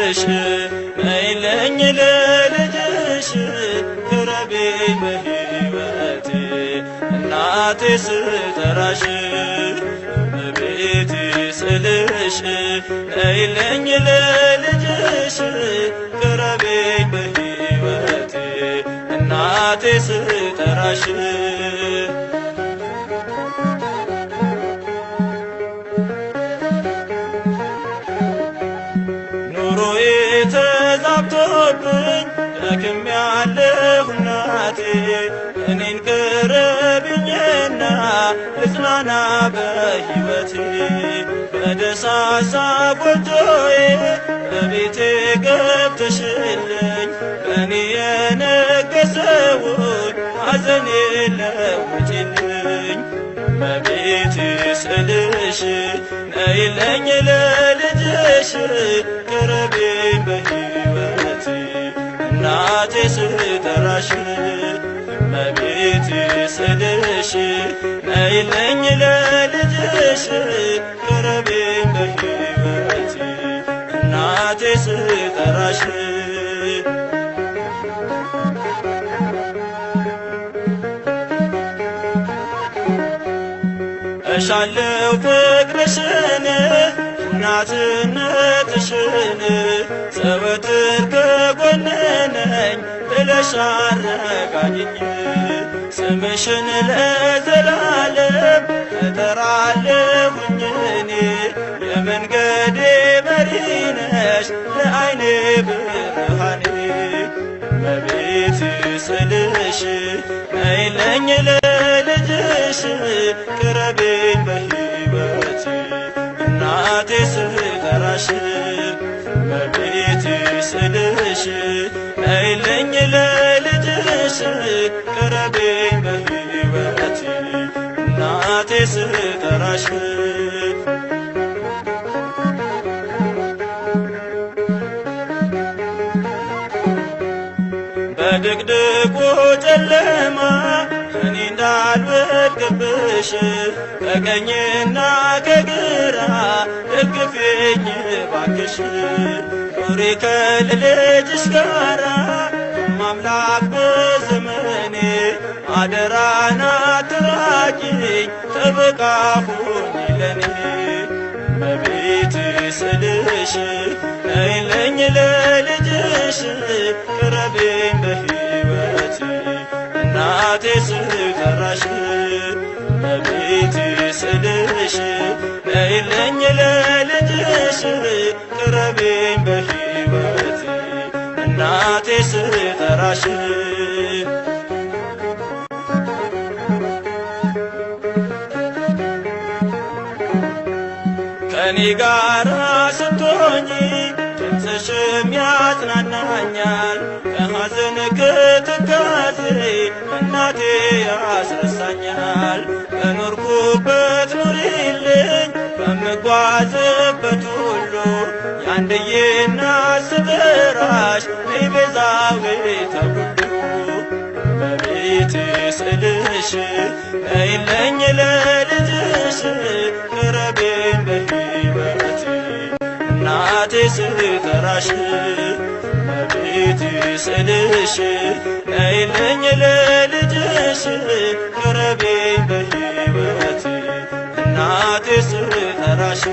ስልሽ ነይልኝ ለልጅሽ ቅረቢኝ በሕይወቴ እናቴ ስጠራሽ እመቤቴ ስልሽ ነይልኝ ለልጅሽ ቅረቢኝ በሕይወቴ እናቴ ስጠራሽ። ኑሮዬ ተዛብቶብኝ ደክሜያለሁ እናቴ እኔን ቅረቢኝና ልጽናና በሕይወቴ በደሳሳ ጎጆዬ በቤቴ ገብተሽልኝ በእኔ የነገሰውን ሐዘኔን ለውጪልኝ። እመቤቴ ስልሽ ነይልኝ ለልጅሽ ቅረቢኝ በሕይወቴ እናቴ ስጠራሽ። እመቤቴ ስልሽ ነይልኝ ለልጅሽ ቅረቢኝ በሕይወቴ እናቴ ስጠራሽ። እሻለው ፍቅርሽን እናትነትሽን ዘወትር ከጎኔ ነኝ ብለሽ አረጋጊኝ። ስምሽን ለዘላለም እጠራለሁኝ እኔ የመንገዴ መሪ ነሽ ለዓይኔ ብርሃኔ። እመቤቴ ስልሽ ነይልኝ ለልጅሽ ቅረቢኝ በሕይወቴ እናቴ ስጠራሽ። እመቤቴ ስልሽ ነይልኝ ለልጅሽ ቅረቢኝ በሕይወቴ እናቴ ስጠራሽ። በድቅድቁ ጨለማ እኔ እንዳልወድቅብሽ ከቀኝና ከግራ ደግፊኝ ባክሽ። ኑሪ ከልጅሽ ጋራ አምላክ በዘመኔ አደራና አትራቂኝ ጠበቃ ሁኚ ለኔ። እመቤቴ ስልሽ ነይልኝ ለልጅሽ ቅረቢኝ በሕይወቴ እናቴ ስጠራሽ። እመቤቴ ስልሽ ነይልኝ ለልጅሽ ቅረቢኝ በሕይወቴ እናቴ ስጠራሽ። ከኔ ጋራ ስትሆኚ ድምፅሽም ያጽናናኛል ከሐዘን ከትካዜ እናቴ ያስረሳኛል። በኖርኩበት ኑሪልኝ በምጓዝበት ሁሉ የአንድዬ እናት ስጠራሽ ነይ ቤዛዊተ ኩሉ። እመቤቴ ስልሽ ነይልኝ ለልጅሽ ቅረቢኝ በሕይወቴ እናቴ ስጠራሽ። እመቤቴ ስልሽ ነይልኝ ለልጅሽ ቅረቢኝ በሕይወቴ እናቴ ስጠራሽ።